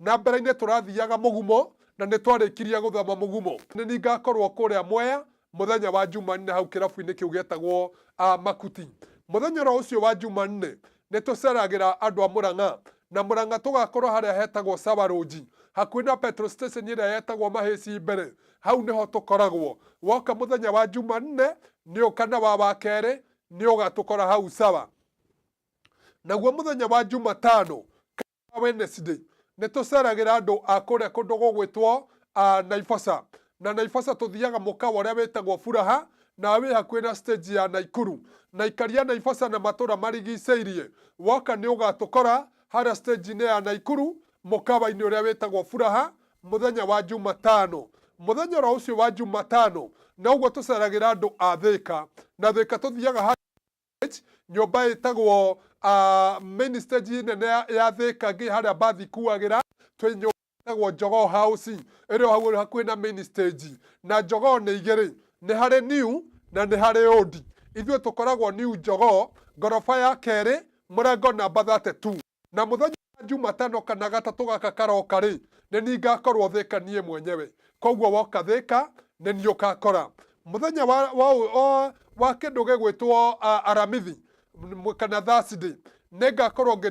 Na mbere-inĩ tũrathiaga Mũgumo na nĩ twarĩkirie gũthama Mũgumo. Nĩ niĩ ngakorwo kũrĩa Mwea mũthenya wa Jumanne hau kĩrabu-inĩ kĩu gĩetagwo Makuti. Mũthenya oro ũcio wa Jumanne nĩ tũceragĩra andũ a Mũrang'a na Mũrang'a tũgakorwo harĩa hetagwo Sawa Rũnji hakuhĩ na petrol station ĩrĩa yetagwo Mahĩci mbere, hau nĩho tũkoragwo. Woka mũthenya wa Jumanne nĩ kana wa Wakerĩ nĩ ũgatũkora hau Sawa. Naguo mũthenya wa Jumatano kana Wednesday nĩ tũceragĩra andũ a kũrĩa kũndũ gũgwĩtwo Naivasha. Na Naivasha tũthiaga mũkawa ũrĩa wĩtagwo Furaha na wĩ hakuhĩ na stage ya Naikuru. Na aikari a Naivasha na matũra marigicĩirie, woka nĩ ũgatũkora harĩa stage-inĩ ya Naikuru mũkawa-inĩ ũrĩa wĩtagwo Furaha mũthenya wa Jumatano. Mũthenya oro ũcio wa Jumatano noguo tũceragĩra andũ a Thĩka. Na Thĩka tũthiaga harĩa nyũmba ĩtagwo main stage nene ya Thĩka ngĩ harĩa mbathi ikuagĩra, twĩ nyũmba ĩtagwo Jogoo House ĩrĩ o hau hakuhĩ na main stage. Na Jogoo nĩ igĩrĩ, nĩ harĩ new na nĩ harĩ old. Ithuĩ tũkoragwo new Jogoo, ngoroba ya kerĩ, mũrango namba 32. Na mũthenya wa Jumatano kana Gatatũ gaka karoka rĩ, nĩ niĩ ngakorwo Thĩka niĩ mwenyewe. Koguo woka Thĩka nĩ niĩ ũgakora. Mũthenya wa kĩndũ gĩgwĩtwo Aramithi kana Thursday nĩ ngakorwo ngĩ